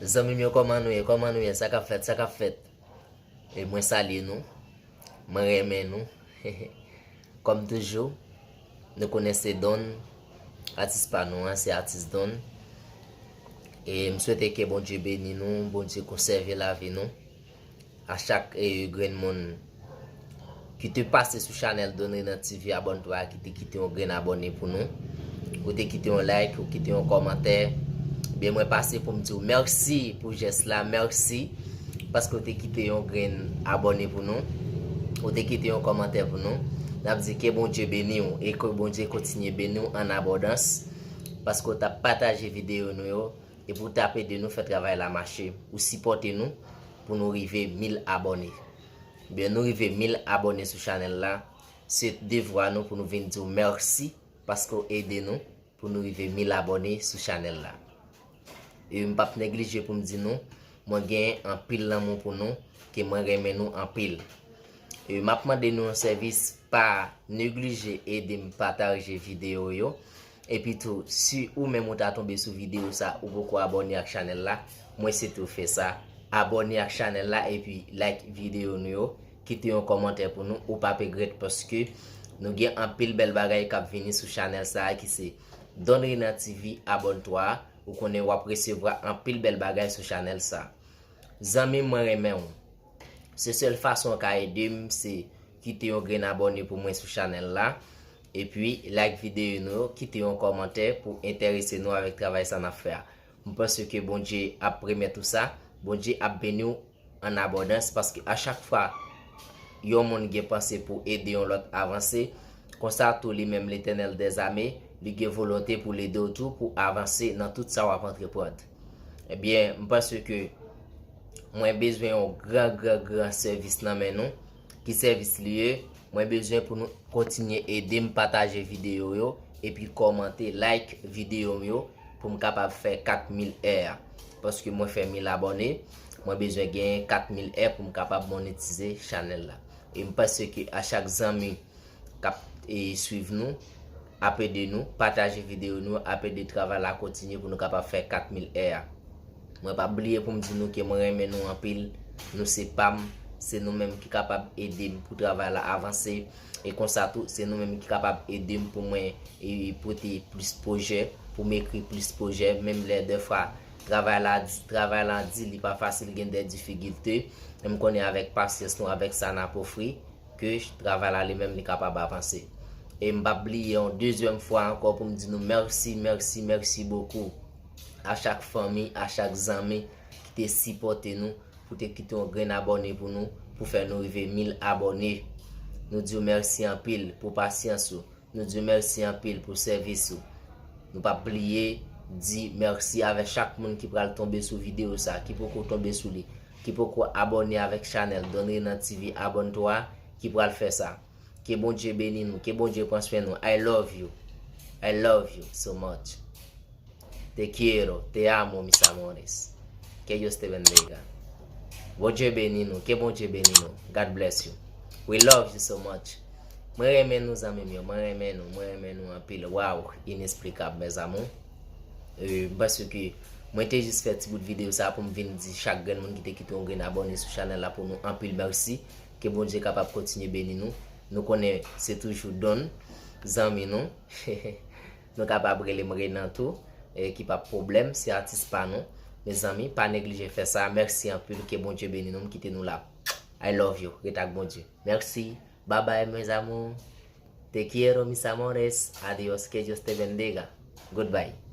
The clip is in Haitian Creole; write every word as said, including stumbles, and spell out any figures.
Zanmi m yo, kòman nou ye? Kòman nou ye? Sa k ap fèt? Sa k ap fèt? E mwen salye nou. Mwen renmen nou. Kòm toujou, nou konnen se Don. Atis pa nou an, se atis Don. E m swete ke Bondye beni nou, Bondye konsève lavi nou. A chak e, grenn moun ki te pase sou chanèl Don Renan T V, abòne twa a, ki te kite yon grenn abòne pou nou. Ou te kite yon like, ou kite yon kòmantè. Byen, mwen pase pou m di w mèsi pou jès la, mèsi. Paske ou te kite yon grenn abòne pou nou. Ou te kite yon kòmantè pou nou. N ap di ke Bondye beni w e ke Bondye kontinye beni w an abondans. Paske ou t ap pataje videyo nou yo. Epi w t ap ede nou fè travay la mache. Ou sipòte nou pou nou rive mil abòne. Byen, nou rive mil abòne sou chanèl la. Se devwa nou pou nou vin di w mèsi paske w ede nou pou nou rive mil abòne sou chanèl la. E m p ap neglije pou m di nou, mwen gen anpil lanmou pou nou, ke mwen renmen nou anpil. E m ap mande nou yon sèvis, pa neglije ede m pataje videyo yo. Epi tou, si ou menm ou ta tonbe sou videyo sa, ou poko abòne ak chanèl la, mwen swete w fè sa. Abòne ak chanèl la epi like videyo nou yo. Kite yon kòmantè pou nou, ou p ap regrèt paske nou gen anpil bèl bagay k ap vini sou chanèl sa a ki se Don Renan T V, abòne twa a. Ou konnen w ap resevwa anpil bèl bagay sou chanèl sa. Zanmi m, mwen renmen w. Se sèl fason w ka ede m, se kite yon grenn abòne pou mwen sou chanèl la. Epi, like videyo nou yo, kite yon kòmantè pou enterese nou avèk travay sa n ap fè a. M panse ke Bondye ap remèt ou sa. Bondye ap beni w an abondans, paske a chak fwa yon moun gen panse pou ede yon lòt avanse, konsa tou li menm Letènèl dèzame, li gen volonte pou l ede w tou pou avanse nan tout sa w ap antreprann. Ebyen, m panse ke mwen bezwen yon gran, gran, gran sèvis nan men nou. Ki sèvis li ye? Mwen bezwen pou nou kontinye ede m pataje videyo yo, epi kòmante, like videyo m yo, pou m kapab fè kat mil è a. Paske mwen fè mil abòne, mwen bezwen genyen kat mil è pou m kapab monetize chanèl la. E m panse ke a chak zanmi k ap, e, swiv nou, ap ede nou, pataje videyo nou, ap ede travay la kontinye pou nou kapab fè kat mil è a. Mwen p ap bliye pou m di nou ke mwen renmen nou anpil. Nou se pa m, se nou menm ki kapab ede m pou travay la avanse. E konsa tou, se nou menm ki kapab ede m pou mwen, e, pote plis pwojè, pou m ekri plis pwojè, menm lè dèfwa travay la di, travay la di, li pa fasil, gen de difikilte. Men m konnen avèk pasyans nou, avèk sa n ap ofri, ke travay la li menm li kapab avanse. E m p ap bliye yon dezyèm fwa ankò pou m di nou mèsi, mèsi, mèsi bokou a chak fanmi, a chak zanmi ki te sipòte nou, pou te kite yon grenn abòne pou nou, pou fè nou rive mil abòne. Nou di w mèsi anpil pou pasyans ou. Nou di w mèsi anpil pou sèvis ou. Nou p ap bliye di mèsi avèk chak moun ki pral tonbe sou videyo sa, ki poko tonbe sou li, ki poko abòne avèk chanèl Don Renan T V, abòne twa, ki pral fè sa. Ke Bondye beni nou, ke Bondye pran swen nou. I love you. I love you so much. Te quiero, te amo, mis amores. Que Dios te bendiga. Bondye beni nou, ke Bondye beni nou. God bless you. We love you so much. Mwen renmen nou, zanmi m yo, mwen renmen nou, mwen renmen nou anpil. Waw, inesplikab, mes amours. E, m panse ke mwen te jis fè ti bout videyo sa pou m vin di chak grenn moun ki te kite yon grenn abòne sou chanèl la pou nou anpil mèsi. Ke Bondye kapab kontinye beni nou. Nou konnen se toujou Don, zanmi nou. Nou kapab rele m Renan tou, e, ki pa pwoblèm, se atis pa nou. Mezanmi, pa neglije fè sa. Mèsi anpil, ke Bondye beni nou, m kite nou la. I love you, ret ak Bondye. Mèsi, bye bye, mes amours. Te quiero, mis amores. Adios, que Dios te bendiga. Goodbye.